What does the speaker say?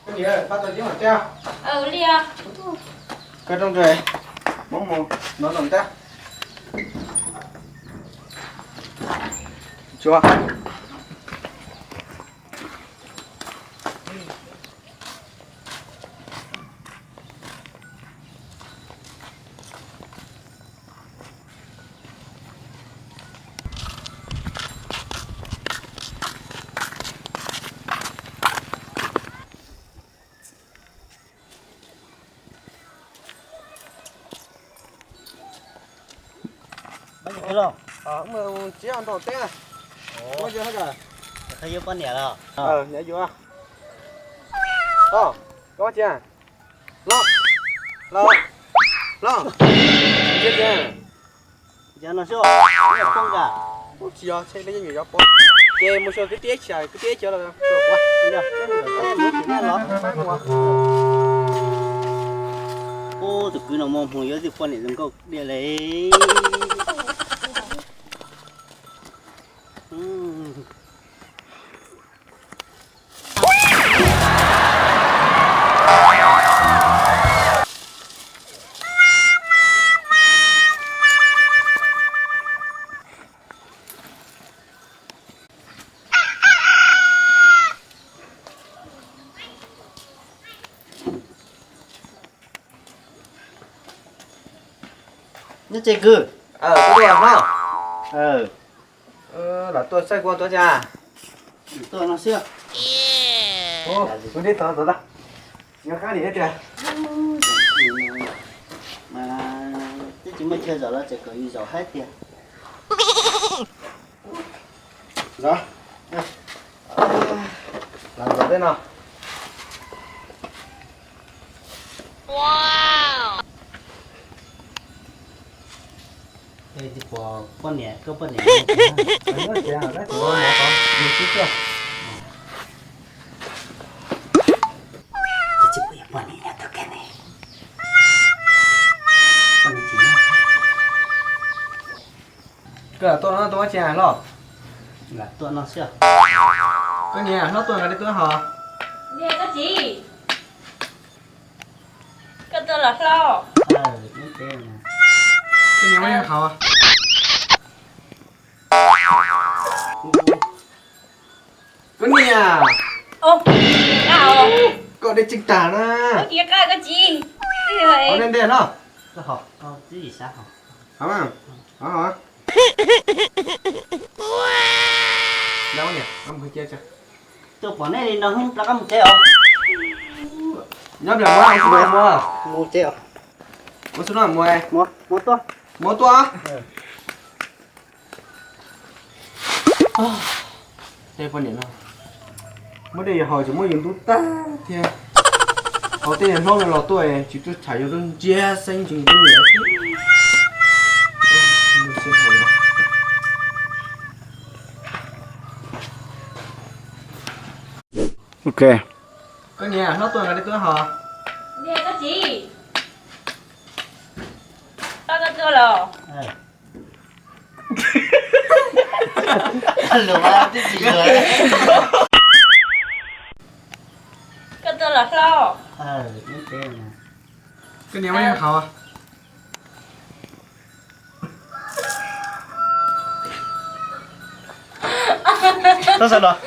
Koj niam, pab tau ceb mam tiag. Li os. Koj rooj ntsuag, muab mus nov tom tab. Tsuav. Tsiab ntau teb. Koj yuav poj niam los? Koj ua cas? Los, los, los. Ces no xwb, poob nkas. Ub, tsis yog, tshe peb yeej yuav poob. Ces mus xyuas kwv tij, kwv tij cov los. Ub, tus kwv no muaj hmoo yuav tug poj niam zoo nkauj diam li. Nyob tsev kwv. Lam tuaj saib kuv tuaj cas? Tuaj no xwb. Kuv tib tod tod, nyob qab li thiab tiag. Mas twb tsis muaj chaw zaum los tseem kom yus zaum haib tiag. Zov. Los zov tej no. Poj niam, koj poj niam. Tsis pom poj niam nyob tau kiag ne. Koj lam tuaj no tuaj ua cas hlob? Lam tuaj no xwb. Koj niam, hlob tuaj nqa dej tuaj hos. Koj txiv, koj tuaj los hlob. Koj niam, muab yeej hauv. Koj niam, koj dej tseem tag na. Hauv ntej ntej hlob. Tuaj pom nej li no hlub plab qab mus tsev os. Nyob pliag mus, mus mus. Mus tsev os. Mus xub no mus. Mus tuaj. Mus tuaj. Tej poj niam no muab dej yus haus tseem muab yus ntub tag thiab. Hauv tej niag hlob no los tuaj tsis tuaj tham yus lub ntsiab xeeb ntsees poj niam. Ok. Koj niam, hlob tuaj nqa dej tuaj hos. Koj tuaj los. Koj tuaj los hlob. Koj niam, muab yeej hauv. Txhob sawv los.